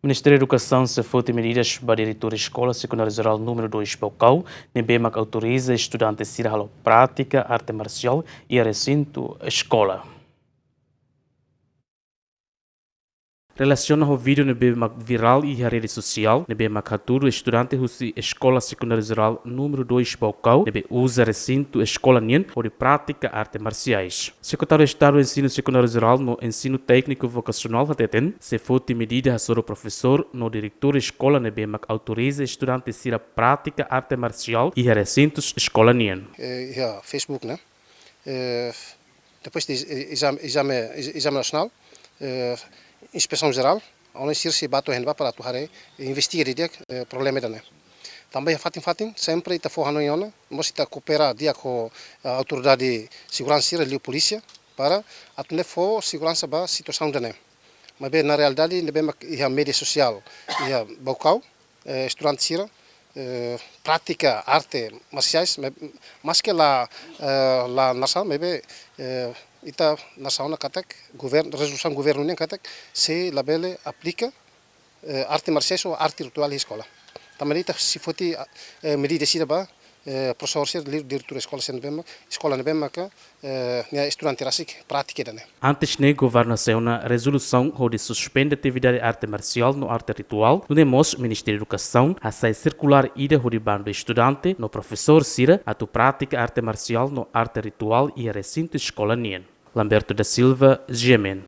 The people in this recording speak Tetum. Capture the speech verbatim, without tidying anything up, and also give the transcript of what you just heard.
Ministériu Edukasaun sei foti medidas ba diretór Eskola Sekundáriu Jerál númeru dois Baucau, ne'ebé mak autoriza estudante sira halo prátika arte marsiál iha resintu eskola. Relasiona ho vídeo ne'ebé mak virál iha rede sosiál, ne'ebé mak hatudu estudante husi Eskola Sekundáriu Jerál númeru dois Baucau, ne'ebé uza resintu eskola nian hodi prátika arte marsiais. Sekretáriu Estadu Ensinu Sekundáriu Jerál no Ensinu Tékniku Vokasionál hateten, sei foti medida hasoru profesór no diretór eskola ne'ebé mak autoriza estudante sira prátika arte marsiál iha resintu eskola nian. Eh, iha Facebook, ne'e? Eh, depois de, eh, ezame, ezame, ez-, ezame nasionál, eh, inspesaun jerál, aonde sira sei bá to'o iha ne'ebá para atu haree, investiga didi'ak, eh, problema ida-ne'e. Tanba iha fatin-fatin, sempre ita fó hanoin ona, mós ita koopera di'ak ho, eh, autoridade seguransa sira, liu polísia, para atu nune'e fó seguransa ba situasaun ida-ne'e. Maibé na realidade, ne'ebé mak iha média sosiál, iha Baucau, eh, estudante sira, eh, prátika arte marsiais, ma-, maske la, eh, la nasaun, maibé, eh, ita nasaun ona katak, govern-, rezolusaun governu nian katak, sei labele aplika, eh, arte marsiais ou arte rituál iha eskola. Tanba ne'e ita sei foti, eh, medida sira ba, eh, profesór sira, li-, diretór eskola sira ne'ebé mak, eskola ne'ebé maka, eh, nia estudante rasik prátika ida-ne'e. Antes ne'e, governu hasai ona rezolusaun hodi suspende atividade arte marsiál no arte rituál, nune'e mós Ministériu Edukasaun hasai sirkulár ida hodi bandu estudante no profesór sira atu prátika arte marsiál no arte rituál iha resintu eskola nian. Lamberto da Silva, G M N.